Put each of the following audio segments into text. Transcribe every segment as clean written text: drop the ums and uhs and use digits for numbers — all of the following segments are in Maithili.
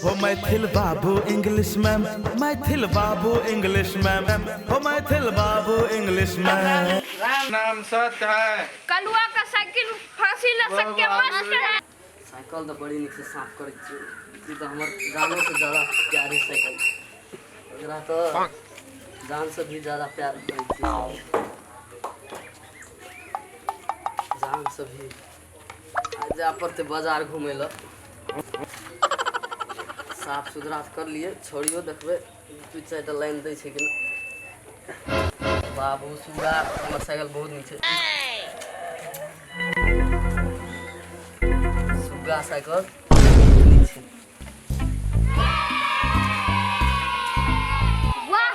हो मैथिल बाबू इंग्लिश मैम, मैथिल बाबू इंग्लिश मैम, हो मैथिल बाबू इंग्लिश मैम। राम नाम सत्य है। कलुआ का साइकिल फांसी ल सके मस्त है। साइकिल तऽ बड़ी नीकसँ साफ करै छियै। ई तऽ हमर जानोसँ ज्यादा प्यारे साइकिल छै। एकरा तऽ जानसँ भी ज्यादा प्यार करै छियै, जानसँ भी। आ जाय पड़तै बाजार घुमै लए। साफ सुथरा करलियै, छोड़ियो देखबै दू चारिटा लाइन दै छै कि नहि। बाबू सुगा, हमर साइकिल बहुत नीक छै। सुग्गा साइकिल नीक छै। वाह,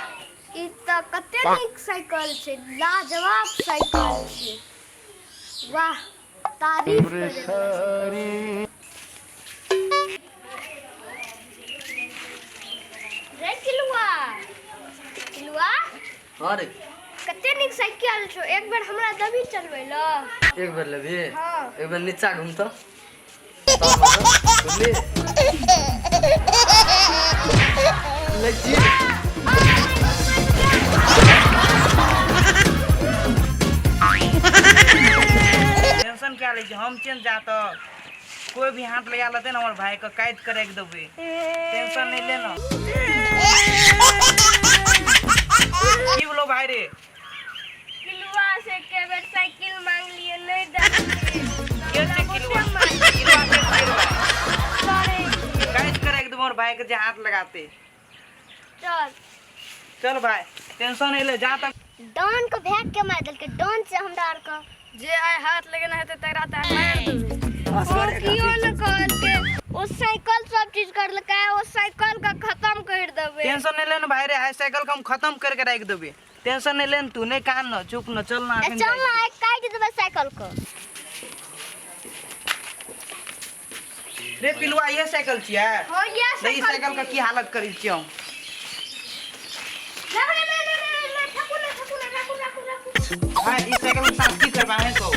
ई तऽ कते नीक साइकिल छै, लाजवाब साइकिल छै। वाह, तारीफ करे वाला साइकिल रे। किलुआ, किलुआ। हाँ रे। कते नीक साइकिल छौ, एक बेर हमरा दबी चलबै ल। एक बेर लेबही? हाँ। एक बेर नीचा घूम तऽ बुझली लै छी। टेंशन क्या लै छी, हम चेंज जा तऽ कोई भी हाथ लगा लेते ना हमर भाई के काट के राख देबै, टेंशन नहीं लेना। की बोलो भाई रे? किलुआ से के बेर साइकिल मांग लिए, नहीं दे। के छै किलुआ? किलुआ के छै रे भाई? काट के राख देबै हमर भाई के जे हाथ लगाते। चल चल भाई, टेंशन नहीं ले जा तक। डॉन को फेंक के मार देलकै डॉन से हमरा आर के। जे आइ हाथ लगेने हेतै तकरा तऽ मारि देबै। ओ कियो न कहलकै, ओ साइकिल सब चीज करलकै, ओ साइकिल के खत्म कर देबै। टेंशन नहीं लेना भाई रे, आइ साइकिल के हम खत्म करके राख देबै, टेंशन नहीं लेन तू। नहीं कान न, चुप न, चल ना। ए, अखन चल जाइ ना, आइ काटि देबै साइकिल के। छी। रे पिलुआ, ये साइकिल छियै? हाँ, ये नहीं, ई साइकिल। साइकिल के की हालत करै छियै हम? रे, रे, रे, रे, रे, रे, ठकू ना, ठकू ना, राखू, राखू, राखू। भाई, ई साइकिल के साथ की करबा है कहू?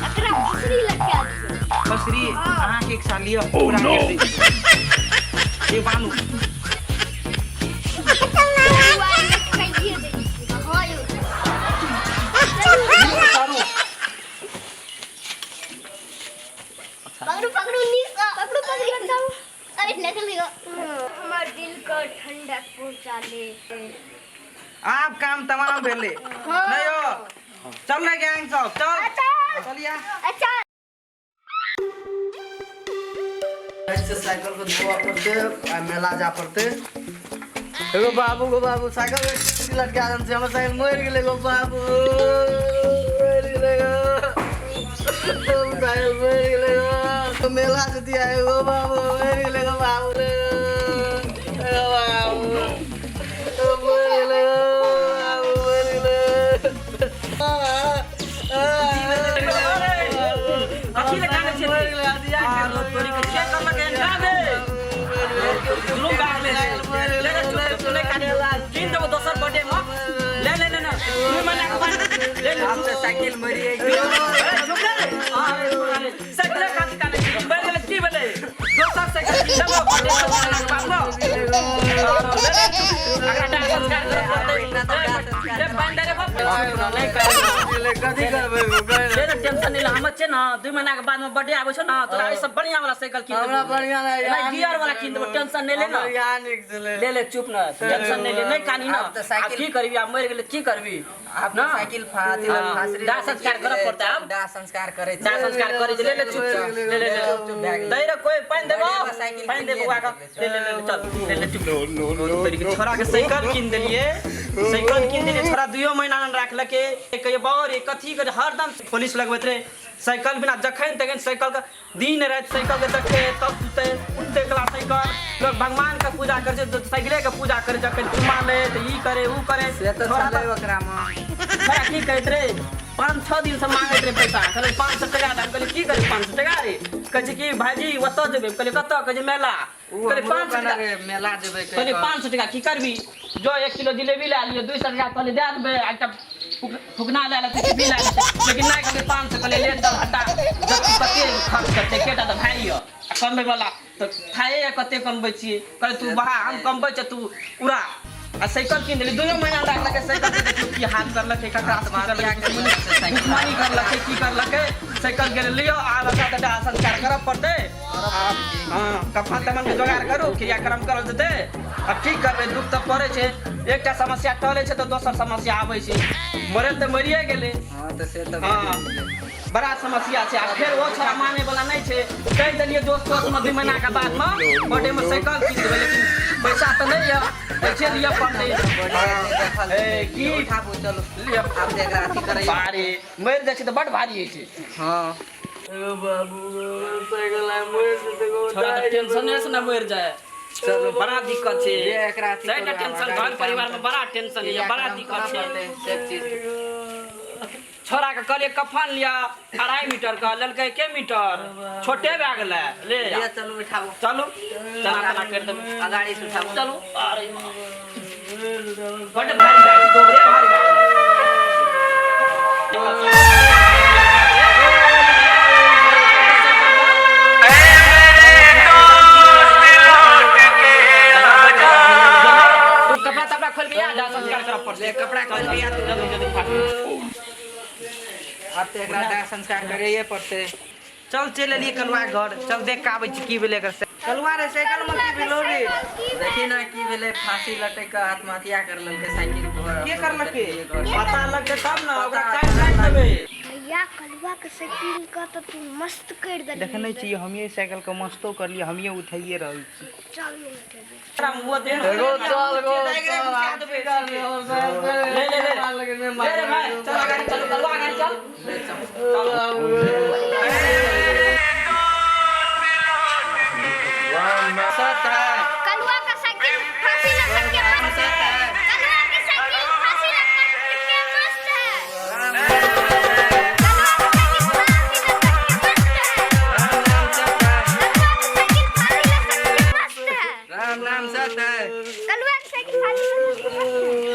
एकरा फसरी लटका दियौ। बसरी अहाँ के एक साल लिअ, पूरा कर दै छी। ये बानू। पिलुआ लटकाइए दै छियै। हाँ यौ। करू। पकड़ू, पकड़ू, नीक सँ पकड़ू, पकड़ू। अरे निकल गयो, हमर दिल को ठंडक पहुंचा ले। आब काम तमाम भेलै। हाँ। नहीं हो, चल रे गैंग सब, चल। अच्छा। चलिया। अच्छा। से साइकिल के धोआ पड़ते आ मेला जा पड़ते। एगो बाबू गो बाबू, साइकिल में लटका देने छै, हमर साइकिल मरि गेलै गो बाबू, मरि गेलै गो, साइकिल मरि गेलै गो। मेला जतिया एगो बाबू मरि गेलै गो बाबू रे, एगो बाबू मरि गेलै गो बाबू, मरि गेलै। कथी लए कानै छियै? आरो तोरी के चेक कर लगे ना बे। दुनू गाड़ ले ले ले, चुप चुप, नहीं कानी, कीन देबो दोसर बर्थडे में। ले ले ले ना, 2 महीना के बाद ले ले। आब तऽ साइकिल मरि ए, चुप रे। आरे साइकिल खातिर कानै छी? बैठ गेलै, की भेलै? दोसर साइकिल कीन देबो बर्थडे के 2 महीना के बाद में। आरो ले ले, चुप। अगला दाह संस्कार करे पड़तै। ले, पानि दे रे बाप। नहीं कानी। कथी करबै? ले ले, टेंशन नहीं ले, हम छै ना, 2 महीना के बाद में बर्थडे आबै छै ना, तोरा एहि सब बढ़िया वाला साइकिल कीन हमरा देबो। बढ़िया लागै। नहीं, गियर वाला कीन देबो, टेंशन नहीं ले ना। हमरा यहाँ नीक से ले। ले ले, चुप ना, टेंशन नहीं ले, नहीं कानी ना। आब तऽ साइकिल- आब की करबी? आब मरि गेलै, की करबी? आब ना। साइकिल फाँसी हाँ, फाँसरी। दाह संस्कार करऽ पड़तै आब। दाह संस्कार करै दाह संस्कार करै छै। ले ले, चुप चुप, ले ले ले। चुप चुप भए गेलै। दै रे, कोई पानि देबो? बर्थडे साइकिल पानि दे किनिए बौआ के। ले ले ले ले, चल ले ले, चुप। तोरी के छोरा के साइकिल कीन देलिए, साइकिल कीन देलिए, छोरा 2 महीना न राखलके। कहियो बाबा रे, कथी करे? हरदम पुलिस लगबैत रहे साइकिल बिना। जखन तखन साइकिल के, दिन राति साइकिल के देखे तब सुते उठते कला। साइकिल लोग भगवान के पूजा करे छै तऽ साइकिले के पूजा करे। जखन चुमा ले तऽ ई करे, ऊ करे। से तऽ छोरा छलै ओकरामे। छोरा की कहैत रहे, 5-6 दिन से मांगैत रहे पैसा। कहलै 500 टका दे। हम कहलियै की करी 500 टका रे? कहै छै कि भाईजी ओतऽ जेबै। कहलियै कतऽ? कहै छै मेला। उ कहलियै हमरो 500 कहने टका रहे मेला जेबै। कहलियै 500 टका की करबी? जो 1 किलो जिलेबी लए लियौ। 200 टका कहलियै दए देबै आ एकटा फुकना लए लेतै कि भी लए लेतै, लेकिन नहि कहलकै 500 कहलियै ले चल हटा, जब तू कते खर्च करतै एकेटा तऽ भाय यऽ आ कमबै वाला तऽ थाहे यऽ कते कमबै छियै। कहलै तू बहा हम कमबै छियै तू उड़ा। आ साइकिल कीन देली 2 महीना राखलकै साइकिल के, देखियौ की हाल करलकै, ककरा से की करलकै, दुश्मनी करलकै की करलकै। साइकिल गेलै लियौ आब एकरा तऽ दाह संस्कार करऽ पड़तै। हँ कफन तफन के जोगाड़ करू, क्रियाक्रम करल जेतै आ की करबै, दुख तऽ पड़ै छै। एकटा समस्या टलै छै तऽ दोसर समस्या आबै छै, मरल तऽ मरिए गेलै। हँ तऽ से तऽ हँ बड़ा समस्या छै। आ फेर ओ छोड़ा माने वाला नहि छै, कहि देलियै दोस्त दोस्त मे 2 महीना के बाद मे बर्थडे मे साइकिल कीन देबै, लेकिन पैसा तऽ नहि यऽ, पैसे लिअ पड़तै। ए, की उठाबू चलू लिअ आब तऽ एकरा अथी करैए भारी मरि जाइ छै तऽ बड भारी होइ छै। हँ एगो बाबू साइकिल आइ मरि जेतै गो। छोड़ा तऽ टेंशने से ने मरि जाय, चलू बड़ा दिक्कत छै। जे एकरा अथी सही करू, टेंशन आब घर अगाड़ी परिवार काम में बड़ा टेंशन यऽ, बड़ा दिक्कत छै। पड़तै सब चीज। छोड़ा के कहलियै कफन लिअ 2.5 मीटर के, लेलकै 1 मीटर, छोटे भए गेलै। ले आ। लिअ चलू उठाबू, चलू चना तना करि देबै, अगाड़ी से उठाबू। चलू। अरे बड्ड भारी भए गेल, दोबरे भारी भए गेल। तू कपड़ा तपड़ा खोल के आ जा, संस्कार करऽ पड़तै। ले कपड़ा खोल के आ तू। जल्दी जल्दी फाट। आब तऽ एकरा दाह संस्कार करैए पड़तै। चल चलि एलियै कलुआ घर, चल देख के आबै छी की भेलै एकर। कलुआ रे साइकिल में की भेलो रे? देखी ना की भेलै, फांसी लटक के आत्महत्या कर लेलकै साइकिल पर। के करलकै? पता लगतै तब ने ओकरा काटि काटि देबै। भैया कलुआ के साइकिल के तऽ तू मस्त करि देलही। देखने छियै हमिये साइकिल के मस्तो करलियै, हमिये उठाइए रहल छी। चल नहि उठेबै। एकरा मुँह दे ने। एगो चल गो ले ले ले ले रे भाई, चल अगाडि चल, कलुआ अगाडि चल। सत्य है। कलुआ का साइकिल फांसी लटक के मस्त है। कलुआ की साइकिल फांसी लटक के मस्त है। कलुआ का साइकिल फांसी लटक के मस्त है। राम नाम सत्य है। कलुआ की साइकिल फांसी लटक के मस्त है। राम नाम सत्य है। कलुआ की साइकिल फांसी लटक के मस्त है।